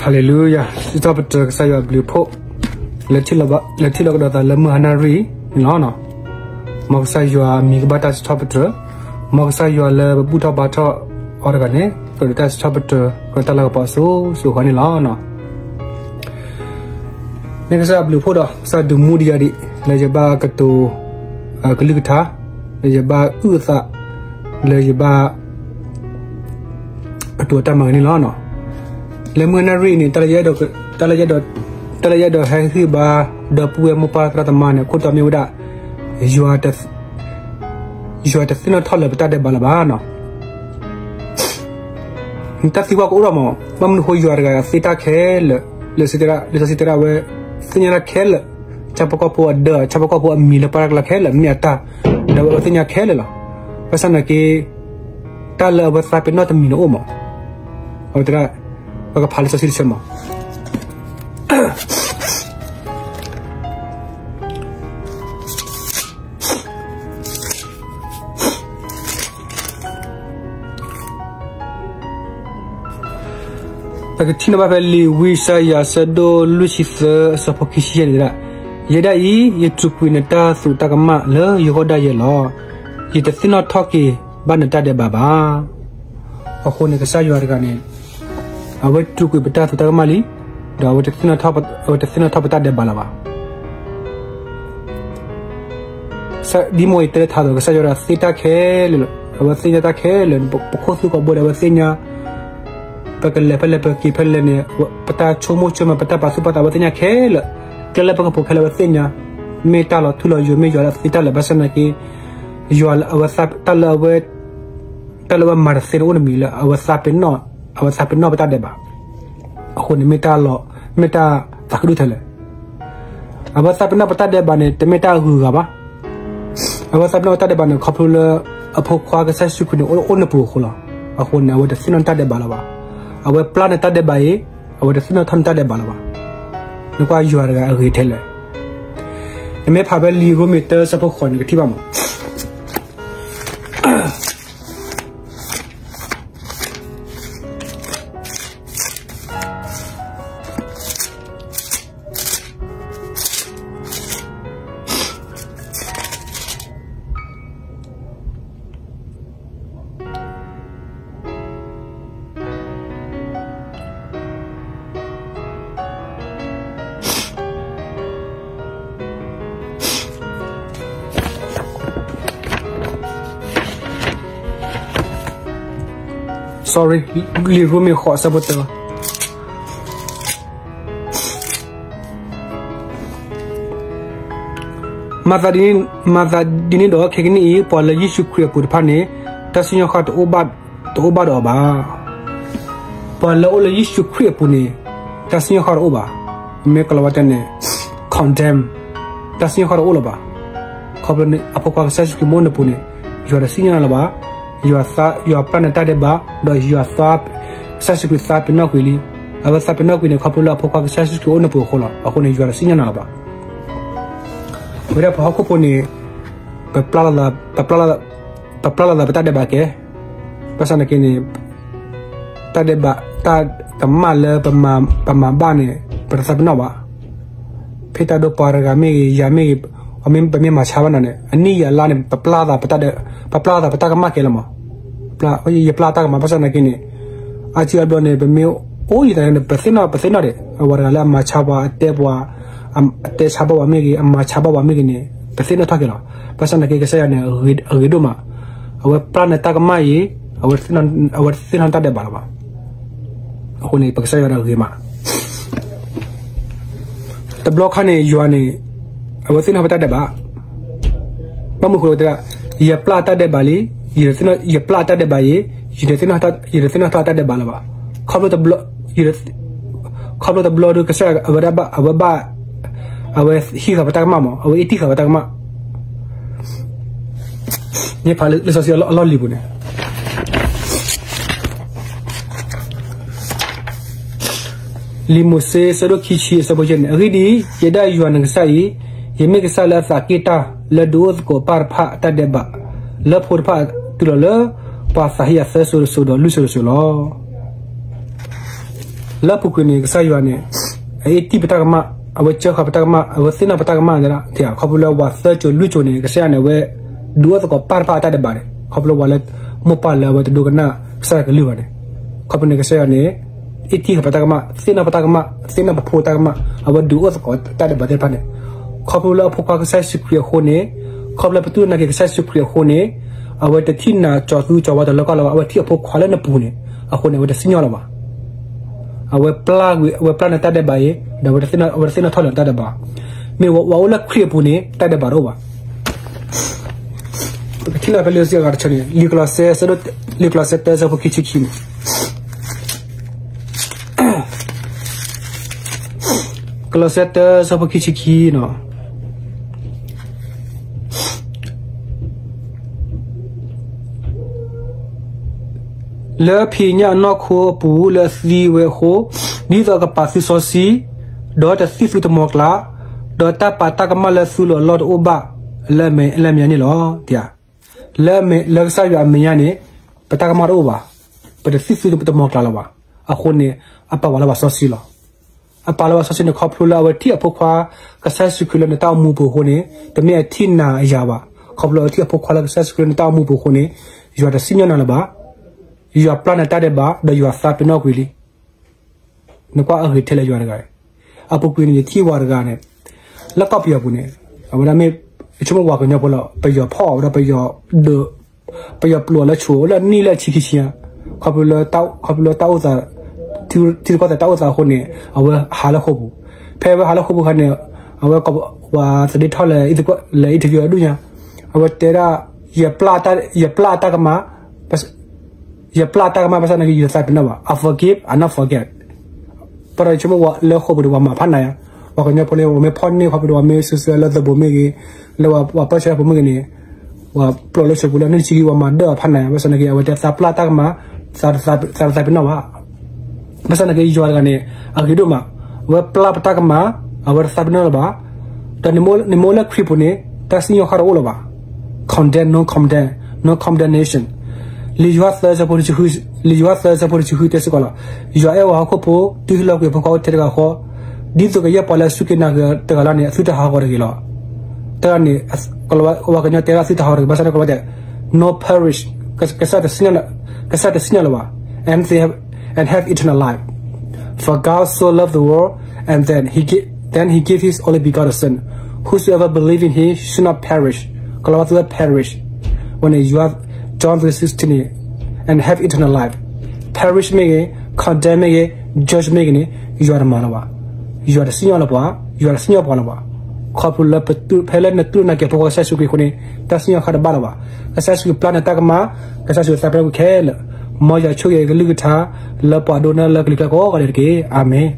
ဟါလ့လူယၤ, စံးထီၣ်ပတြၢၤကစၢ်ယွၤအဘျုးအဖှိၣ် လၢထံၣ်လိာ်ကဒီးသးလၢမုၢ်ဟါနၣ်ရံၣ်န့ၣ်လီၤ. မ်ကစၢ်ယွၤအမံၤကဘၣ်တၢ်စံးထီၣ်ပတြၢၤ, မ်ကစၢ်ယွၤလၢပဘူၣ်ထီၣ်ဘါထီၣ်အီၤတဂၤန့ၣ် ကဒိးတၢ်စံးထီၣ်ပတြၢၤ ကဒိးတၢ်လၤကပီၤအစိၤစိၤအဃိန့ၣ်လီၤ. မ့ၢ်ကစၢ်အဘျုးအဖှိၣ်ဒီး ကစၢ်ဒုးမူဒံးယၤဒံး လၢယဘၣ်ကတိၤ ကလုၢ်ကထါ, လၢယဘၣ်အုၣ်အသး, လၢယဘၣ် ကတိၤတၢ်မၤဂ့ၤန့ၣ်လီၤ. လၢမုၢ်နၣ်ရံၣ်န့ၣ် တၢ်လၢယအဲၣ်ဒိး တၢ်လၢယအဲၣ်ဒိးဟဲဟ့ၣ်ဂံၢ်ဘါ ဒီပုၢ်ဝဲၢ်မိၢ်ပၢ်သရၣ်သမါန့ၣ် အခိၣ်တီမ့ၢ်ဝဲဒၣ် ယွၤတသ့ၣ်နီၣ်ထီၣ်လၢပတၢ်ဒဲးဘးလၢၤဘၣ်. တၢ်သံကွၢ်ကအိၣ်ထီၣ်မး, ဘၣ်မနုၤဃိယွၤတဂၤသ့တၢ်ခဲလၢာ်, လံာ်စီဆှံတဲဒၣ်ဝဲ သ့ၣ်ညါတၢ်ခဲလၢာ်, ဆၣ်ဖိကီၢ်ဖိအဒၢး, ဆၣ်ဖိကီၢ်ဖိအမံၤလၢပှၤတၢ်ကျါခဲလၢာ် မ့ၢ်အတၢ်, ဒီးအဝဲသ့ၣ်ညါခဲလၢာ်လီၤ. ဘၣ်ဆၣ်သနာ်က့ တၢ်လၢအဝဲသးပ့ၤနီၣ်တမံၤန့ၣ်အိၣ်မး, အဝဲတဲဒၣ် ပကဖးလံာ်စီဆှံတဆၢမး. ပကထံၣ်န့ၢ်ဘၣ်ဖဲလံာ်ဝံယၡါယၤ အဆၢဒိၣ်လွံၢ်ဆံသၢ အဆၢဖိခံဆံယဲၢ်န့ၣ်ဒၣ်, ယဲဒၣ်အံၤ ယတြူာ်ကွံာ်နတၢ်သရူးတၢ်ကမၣ်လၢယဂီၢ်ဒၣ်ယဲလီၤ. ယတသ့ၣ်နီၣ်ထီၣ်က့ၤဘၣ်နတၢ်ဒဲးဘးဘၣ်. အဃိန့ၣ် ကစၢ်ယွၤတဂၤန့ၣ် အဝဲတြူာ်ကွံာ်ပတၢ်သရူးတၢ်ကမၣ်လံ, ဒီးအဝဲတသ့ၣ်နီၣ်ထီၣ်ပတၢ်ဒဲးဘးလၢၤဘၣ်. ဒ်မိၢ်အံၤတဲလၢထးဒီး ကစၢ်ယွၤဒၣ်သ့တၢ်ခဲလၢာ်လီၤ. အဝဲသ့ၣ်ညါတၢ်ခဲလၢာ်, ပခိၣ်သူကီၢ်ဘိဒီး အဝဲသ့ၣ်ညါ, ပကလဲၤဖဲလဲၣ် ပကက့ၤဖဲလဲၣ်န့ၣ်, ပတၢ်ဆိကမိၣ်ဆိကမး ပတၢ်ပာ်သူၣ်ပာ်သး အဝဲသ့ၣ်ညါခဲလၢာ်, ကျဲလၢပကပိာ်ခဲလၢာ် အဝဲသ့ၣ်ညါ, မ့ၢ်တၢ်လီၤထူလီၤယိာ် မ့ၢ်ယွၤလၢသ့တၢ်လၢာ် ဘၣ်ဆၣ်သနာ်က့ ယွၤလၢအဝဲ တၢ်လၢအဝဲ တၢ်လၢအဝဲမၤတသ့န့ၣ်အိၣ်တမံၤလၢ အဝဲသးပ့ၤနီၣ်ပတၢ်ဒဲးဘး, အဃိန့ၣ် မ့ၢ်တၢ်လီၤ, မ့ၢ်တၢ်သးခုဒိၣ်ထဲလဲၣ်. အဝဲသးပ့ၤနီၣ်ပတၢ်ဒဲးဘးန့ၣ် တမ့ၢ်တၢ်အဂုၤအဂၤဘၣ်. အဝဲသးပ့ၤနီၣ်ပတၢ်ဒဲးဘးန့ၣ် ခီဖျိလၢ အဖိခွါကစၢ်ယ့ၣ်ၡူးခရံာ်န့ၣ် အိၣ်နပူၤအဃိလီၤ. အဃိန့ၣ် အဝဲတသ့ၣ်နီၣ်တၢ်ဒဲးဘးလၢၤဘၣ်. အဝဲပျၢ်နတၢ်ဒဲးဘးအံၤ အဝဲတသ့ၣ်နီၣ်ထီၣ်နတၢ်ဒဲးဘးလၢၤဘၣ်. နကွၢ်ယွၤတဂၤအဂ့ၤထဲလဲၣ်. နမ့ၢ်ဖးဖဲလံာ်ရိမ့ၤတၢ ဆၢဖိဃိးန့ၣ် ကထံၣ်ဘၣ်မး. Sorry, လံာ်ရိမ့ၤဃိး အဆၢဖိတၢ မၤသးဒ်န့ၣ်ဒီး ခဲကနံၣ်အံၤ ပှၤလၢယ့ၣ်ၡူးခရံာ်အပူၤတဖၣ်န့ၣ် တၢ်စံၣ်ညီၣ်ဃီတအိၣ်ဘၣ်, တအိၣ်ဘၣ်ဒီးအီၤဘၣ်. ပှၤလၢအိၣ်လၢယ့ၣ်ၡူးခရံာ်အပူၤန့ၣ် တၢ်စံၣ်ညီၣ်ဃီတအိၣ်ဘၣ်. မ့ၢ်ကလီၤဝါတဲန့ၣ် condemn, တၢ်စံၣ်ညီၣ်ဃီတအိၣ်လၢၤဘၣ်. ခီဖျိန့ၣ် အဖိခွါကစၢ်ယ့ၣ်ၡူးခရံာ်မ့ၢ်အိၣ်နပူၤန့ၣ် ယွၤတစံၣ်ညီၣ်နၤလၢၤဘၣ်. ယွၤသး, ယွၤပျၢ်နတၢ်ဒဲးဘး, ဒီးယွၤသး, ကစၢ်ယ့ၣ်ၡူးခရံာ်သးပ့ၤနီၣ်ကွံာ်လံ. အဝဲသးပ့ၤနီၣ်ကွံာ်န့ၣ် ခီဖျိလၢအဖိခွါကစၢ်ယ့ၣ်ၡူးခရံာ်အိၣ်နပူၤအဃိလီၤ. အဃိန့ၣ် ယွၤတစံၣ်ညီၣ်နၤလၢၤဘၣ်. ဝဲဒၣ်ပှၤဟီၣ်ခိၣ်ဖိန့ၣ် ပပျၢ်လိာ်သး, ပပျၢ်လိာ်သးပတၢ်ဒဲးဘးကဲ, ဘၣ်ဆၣ်သနာ်က့န့ၣ် တၢ်ဒဲးဘး, တၢ်ကမၣ်လၢပမၤဘၣ်န့ၣ် ပတသးပ့ၤနီၣ်ဘၣ်. ဖဲတၢ်ဒိပှၤတဂၤမ့ၢ်ဂ့ၤ, ယၤမ့ၢ်ဂ့ၤ, ပမ့ၢ်မၤဆါဘၣ်နၤန့ၣ် အနံၣ်ယၤလါန့ၣ် ပပျၢ်သးပတၢ်, ပပျၢ်သးပတၢ်ကမၣ်ကဲလီၤမး. ယပျၢ်တၢ်ကမၣ် ဘၣ်ဆၣ်သနာ်က့န့ၣ် အါစုအါဘျီန့ၣ် ပမ့ၢ်အိၣ်ယံၤတၢ်န့ၣ် ပသ့ၣ်နီၣ်, ပသ့ၣ်နီၣ်ဒံး အဝဲတဂၤလၢအမၤဆါပှၤ, အတဲပှၤ, အတဲဆါဘၣ်ပှၤမ့ၢ်ဂ့ၤ, အမၤဆါဘၣ်ပှၤမ့ၢ်ဂ့ၤန့ၣ် ပသ့ၣ်နီၣ်ထီၣ်က့ၤလီၤ. ဘၣ်ဆၣ်သနာ်က့ ကစၢ်ယွၤန့ၣ် အဂ့ၤဒိၣ်မး. အဝဲပျၢ်နတၢ်ကမၣ်အံၤ အဝဲတသ့ၣ်နီၣ်နတၢ်ဒဲးဘးလၢၤဘၣ်. အဃိန့ၣ် ပကစၢ်ယွၤဒီးအဂ့ၤမး. တဘျီခါန့ၣ် ယွၤန့ၣ် အဝဲသ့ၣ်နီၣ်ပတၢ်ဒဲးဘး, ဘၣ်မနုၤအဃိလဲၣ်တဲဒၣ်, ယပျၢ်တၢ်ဒဲးဘးလံ, ယပျၢ်တၢ်ဒဲးဘးအံၤ, ယတသ့ၣ်နီၣ်ထီၣ်တၢ်ဒဲးဘးလၢၤဘၣ်. ခီဖျိ, ခီဖျိတဘျီဒီး ကစၢ်အဝဲဒၣ်ဘၣ်, အဝဲဘၣ်, အဝဲဟံးဃာ်ပတၢ်ကမၣ်မး, အဝဲအ့ၣ်တံၢ်ဃာ်ပတၢ်ကမၣ်. မ့ၢ်ဖးလၢလံာ်စီဆှံအလီၢ်လံၤပူၤန့ၣ် လံာ်မိၤၡ့ အဆၢဒိၣ်ခံဆံ အဆၢဖိယဲၢ်န့ၣ်, အဂ့ၢ်ဒ်အံၤ, ယဲဒၣ်ယွၤနကစၢ်အံၤ, ယမ့ၢ်ကစၢ်လၢအသးက့ၣ်တၢ် လၢဒုးအိၣ်သကိးအပၢ်တဖၣ်အတၢ်ဒဲးဘး လၢဖိတဖၣ်တုၤလီၤလၢ ပှၤသးဟ့ယၤသၢစိၤတစိၤဒီးလွံၢ်စိၤတစိၤလီၤ. လၢအပူၤကွံာ်န့ၣ် ကစၢ်ယွၤန့ၣ် အအ့ၣ်တံၢ်ပတၢ်ကမၣ်, အဝဲစၢဃာ်ပတၢ်ကမၣ်, အဝဲသ့ၣ်နီၣ်ပတၢ်ကမၣ်, ခီဖျိလၢပှၤသၢစိၤလွံၢ်စိၤန့ၣ် ကစၢ်ယွၤန့ၣ် အဝဲဒုးအိၣ်သကိးပၢ်တဖၣ်အတၢ်ဒဲးဘးန့ၣ် ခီဖျိပှၤလၢမိၢ်ပၢ်လၢအဝဲတဒိကနၣ်ကစၢ်ယွၤကလုၢ်ဘၣ်န့ၣ်, ခီဖျိန့ၣ်ကစၢ်ယွၤန့ၣ် အ့ၣ်တံၢ်ဃာ်ပတၢ်ကမၣ်, သ့ၣ်နီၣ်ပတၢ်ကမၣ်, သ့ၣ်နီၣ်ပဖိတၢ်ကမၣ်, အဝဲဒုးအိၣ်သကိးတၢ်ဒဲးဘးသ့ၣ်တဖၣ်န့ၣ်, ခီဖျိလၢအဖိခွါကစၢ်ယ့ၣ်ၡူးခရံာ်အဃိန့ၣ်, ခီဖျိလၢပတူၢ်နာ်က့ၤကစၢ်ယ့ၣ်ၡူးခရံာ်အဃိန့ၣ်, အဝဲတထံၣ်နၤကၠီၤသူကၠီၤဝါတလၢကီၢ်လၢၤဘၣ်, အဝဲထံၣ်အဖိခွါလၢနပူၤန့ၣ်, အဃိန့ၣ် အဝဲတစံၣ်ညီၣ်လၢၤဘၣ်. အဝဲပျၢ်, အဝဲပျၢ်နတၢ်ဒဲးဘးအံၤ, ဒီးအဝဲတသ့ၣ်နီၣ်ထီၣ်လၢၤနတၢ်ဒဲးဘး, မ့ၢ်ဝဲအိၣ်လၢခရံာ်အပူၤန့ၣ် တၢ်ဒဲးဘးတအိၣ်ဘၣ်. ပကထံၣ်လီၤဖဲလၢစံးအဂၤတဆၢန့ၣ်, လံာ်ကလီးစဲ, လံာ်ကလီးစဲတၢ ဆၢဖိခံဆံခံန့ၣ်, ကလီးစဲတၢ ဆၢဖိခံဆံခံန့ၣ်, လၢဖံးညၣ်အနီၢ်ခိအပူၤလၢအသံဝဲအဃိ, ဒ်သိးအကပာ်သုစီဆှံ, ဒီးတသံၣ်သုတမီၤကျၢ်, ဒီးတၢ်ပာ်တၢ်ကမၣ်လၢသုလိၤအလီၢ်တအိၣ်ဘၣ်, လၢအမဲာ်ညါန့ၣ်လီၤ. လၢကစၢ်ယွၤအမဲာ်ညါန့ၣ်, ပတၢ်ကမၣ်တအိၣ်ဘၣ်, ပတသံၣ်သုတမီၤကျၢ်လၢၤဘၣ်, အဃိန့ၣ်, အပာ်ဝဲလၢပှၤစီဆှံလီၤ. အပာ်လၢပှၤစီဆှံန့ၣ် ခီဖျိလၢအဝဲထံၣ်အဖိခွါ ကစၢ်ယ့ၣ်ၡူးခရံာ်လၢနတၢ်အိၣ်မူပူၤအဃိန့ၣ်, တမ့ၢ်အထံၣ်နၤယၤဘၣ်, ခီဖျိလၢအဝဲထံၣ်အဖိခွါလၢကစၢ်ယ့ၣ်ၡူးခရံာ်လၢနတၢ်အိၣ်မူပူၤအဃိန့ၣ်, ယွၤတစံၣ်ညီၣ်နၤလၢၤဘၣ်, ယွၤပျၢ်နတၢ်ဒဲးဘး ဒီးယွၤသးပ့ၤနီၣ်ကွံာ်လံ. နကွၢ်အဂ့ၤထဲလၢယွၤတဂၤအံၤ, အပူၤကွံာ်န့ၣ် ယထံၣ်ဝဲတဂၤန့ၣ်, လၢကီၢ်ပယီၤပူၤန့ၣ်, အဝဲဒၣ်မ့ၢ်, ယဆိကမိၣ်ပှၤကညီဖိလီၤ, ပယီၤဖီၣ်အီၤဝဲဒၣ်ပယီၤဒၢး, ပယီၤပျိအီၤလၢဆိ, လၢနံၣ်လၢအဆံခံဆံညါ, ခီဖျိလၢတၢ်အိၣ်သး, ထံရူၢ်ကီၢ်သဲးတၢ်အိၣ်သးအဃိန့ၣ်, အဝဲဟးလၢဃိာ်ပူၤ, ဖဲအဝဲဟးလၢဃိာ်ပူၤအခါန့ၣ်, အဝဲ, ပှၤသဒ့ထီၣ်လဲၤ, လဲၤ interview အဒူၣ်ညါ, အဝဲတဲဒၣ်, ယပျၢ်တၢ်ကမၣ် ယပျၢ်တၢ်ကမၣ်ဘၣ်ဆၣ်သနာ်က့ ယတသးပ့ၤနီၣ်ဘၣ်, I forgive, I not forget. ပဒီးဆိကမိၣ်လၢဃိာ်ပူၤဒီးပှၤမၤဖးနၤယါ, ပှၤကညီဖိလၢပှၤမ့ၢ်ဖီၣ်န့ၢ်ခီဖျိဒီးပှၤမ့ၢ်စံးဆၢလၢသဘိမ့ၢ်ဂ့ၤ, လၢပှၤပၢဆှၢပူၤမ့ၢ်ဂ့ၤန့ၣ်, ပှၤပျိာ်လၢဆိပူၤလၢနံၣ်ဆံခံ ပှၤမၤဒၢအဖးနၤယါ, ဘၣ်ဆၣ်သနာ်က့ အဝဲတဲသးပျၢ်တၢ်ကမၣ်, သးတသးပ့ၤနီၣ်ဘၣ်. ဘၣ်ဆၣ်သနာ်က့ ယွၤတဂၤန့ၣ်, အဂ့ၤဒိၣ်မး, အဝဲပျၢ်ပတၢ်ကမၣ်, အဝဲတသးပ့ၤနီၣ်လၢၤဘၣ်, ဒီးနမ့ၢ်အိၣ်လၢခရံာ်ပူၤန့ၣ်, တၢ်စံၣ်ညီၣ်ဃီတအိၣ်လၢၤဘၣ်. Condemn, no condemn, no condemnation. လံာ်ယိၤဟၣ်သၢဆၢဖိတဆံဃု, လံာ်ယိၤဟၣ်သၢဆၢဖိတဆံဃုတဲစ့ၢ်ကီးလီၤ. ယွၤအဲၣ်ဝဲဟီၣ်ခိၣ်ဖိ, တုၤလီၤကွံာ်အဖိခွါအိၣ်ထဲတဂၤဃီ, ဒ်သိးကယဲၢ်ပှၤလၢအစူၢ်က့ၤနာ်က့ၤတဂၤလၢ်န့ၣ် အသုတဟးဂီၤတဂ့ၤလီၤ. တဂၤန့ၣ်, ပှၤကညီတဲဒၣ်အသုတဟးဂီၤတဂ့ၤ, ဘၣ်ဆၣ်န့ၣ် ကလီတဲ, no perish, ကစၢ်တစံၣ်ညီၣ်လၢၤဘၣ်, and have, and have eternal life. For God so loved the world, and then he gave, then he gave his only begotten Son, whosoever believe in him should not perish, ကလီဝဲသုဝဲ perish, ဝဲန့ၣ်ယွၤ, John three sixteen, and have eternal life. Perish မ့ၢ်ဂ့ၤ, condemn မ့ၢ်ဂ့ၤ, judge မ့ၢ်ဂ့ၤန့ၣ်, ယွၤတမၤလၢၤဘၣ်, ယွၤတစံၣ်ညီၣ်လၢၤပှၤ, ယွၤတစံၣ်ညီၣ်ပှၤလၢၤဘၣ်. ခီဖျိလၢပ, ဖဲလၢနတူၢ်နၢ်က့ၤအဖိခွါကစၢ်ယ့ၣ်ၡူးခရံာ်အဃိန့ၣ်, တၢ်စံၣ်ညီၣ်ဃီတဘၣ်လၢၤဘၣ်. ကစၢ်ယ့ၣ်ၡူးခရံာ်ပျၢ်နတၢ်ကမၣ်, ကစၢ်ယ့ၣ်ၡူးခရံာ်သးပ့ၤနီၣ်ကွံာ်ခဲလၢာ်, မ်ယွၤဆိၣ်ဂ့ၤကလုၢ်ကထါ, လၢပှၤဒိကနၣ်လၢကလံၤကျါကိးဂၤဒဲးတက့ၢ်. အၤမ့ၣ်.